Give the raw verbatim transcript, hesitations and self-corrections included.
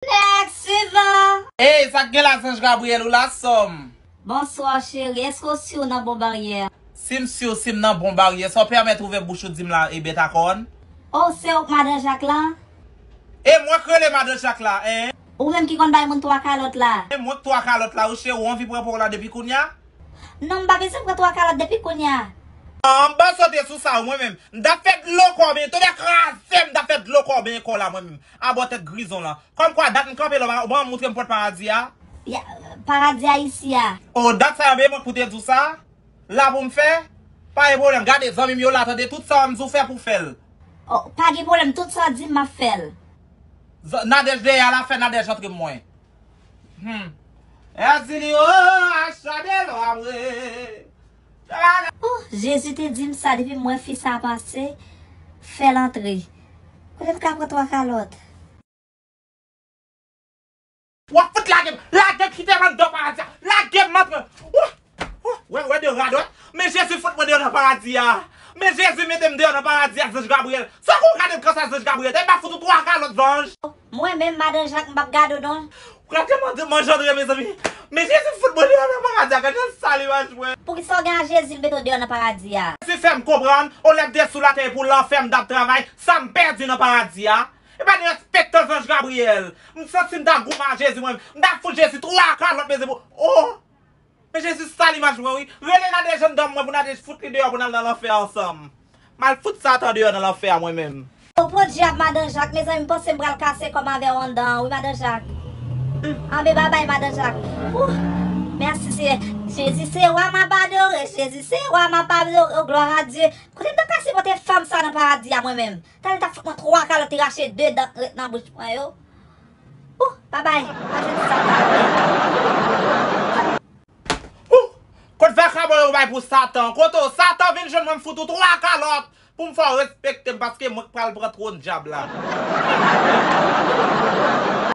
Nèg swivan! Ey, sa k gen la, zanj Gabriyèl, ou la, sè m? Bonswa, cheri. Èske w si w nan bon baryè? Si m si w, si m nan bon baryè, sa w pèmèt ouvè bouch ou di m la, e bèt a kòn? O, se ou k madan Jak la? E mwen k rele madan Jak la, en? Ou menm ki konn bay moun twa kalòt la? E mwen k twa kalòt la, wi, cheri, ou anvi pran pa w la depi kounye a? Non, m pa bezwen pran twa kalòt depi kounye a. An, m pa sote sou sa, mwen menm. M t ap fè dlo kò w benyen, tonbè kraze m, m t ap fè dlo kò w benyen kò w la, mwen menm. Abò tèt grizon lan. Kòmkwa, dat m kanpe la, ou pa montre m pòt paradi a? Ya, paradi a isi a. O, dat sa yo, men mwen k pou te di w sa? La pou m fè? Pa gen pwoblèm, gade, zanmi m yo la, tande, tout sa m di w fè pou fè l. O, pa gen pwoblèm, tout sa w di m, m ap fè l. Zan-, Nadèj dèyè a la, fè Nadèj antre mwen. Hmm. Èzili, o, achade lò amwe. O, Jezi te di m sa depi m wè fi sa pase, fè l antre. Kote m ka pran twa kalòt? W ap fout lage m, lage m kite m anndan paradi a, lage m antre. Ou, ou, wè, wè de radòt. Men Jezi fout mwen deyò nan paradi a. Men Jezi mete m deyò nan paradi a, zanj Gabriyèl. Sa kou gade m konsa, zanj Gabriyèl? Te m pa fout ou twa kalòt, zanj. Mwen menm, madan Jak, m p ap gade w non. Gade manje, manje Andre, mezanmi. Men Jezi fout mwen deyò nan paradi a, gade jan l sal imaj mwen. Poukisa w gen a Jezi, l mete w deyò nan paradi a? Jezi fè m konprann, olye m te sou latè e pou lanfè m t ap travay, sa m pèdi nan paradi a. E pa derespektan zanj Gabriyèl. M santi m ta goumen a Jezi mwen. M ta fout Jezi twa kalòt, mezanmi. O! Men Jezi sal imaj mwen, wi. Rele Nadèj anndan mwen pou Nadèj fout li deyò pou n al nan lanfè ansanm. M al fout Satan deyò nan lanfè a mwen menm. O podyab, madan Jak, mezanmi, m panse m pral kase kò m avè w anndan an, wi, madan Jak. Hmm, anben, babay, madan Jak. Ouh, mèsi, Seyè. Jezi se wa m ap adore, Jezi se wa m ap adore, o glwa a Dye. Kote m ta pral sipote fanm sa nan paradi a mwen menm? Tande, l t ap fout mwen twa kalòt, li rache de dan k ret nan bouch mwen yo. Ouh, babay, pa jwenn sa. Ouh, kot vakabon yo bay pou Satan? Kote w? Satan, vin jwenn mwen, m fout ou twa kalòt pou m fè w respekte m, paske mwen k pral pran twòn dyab la.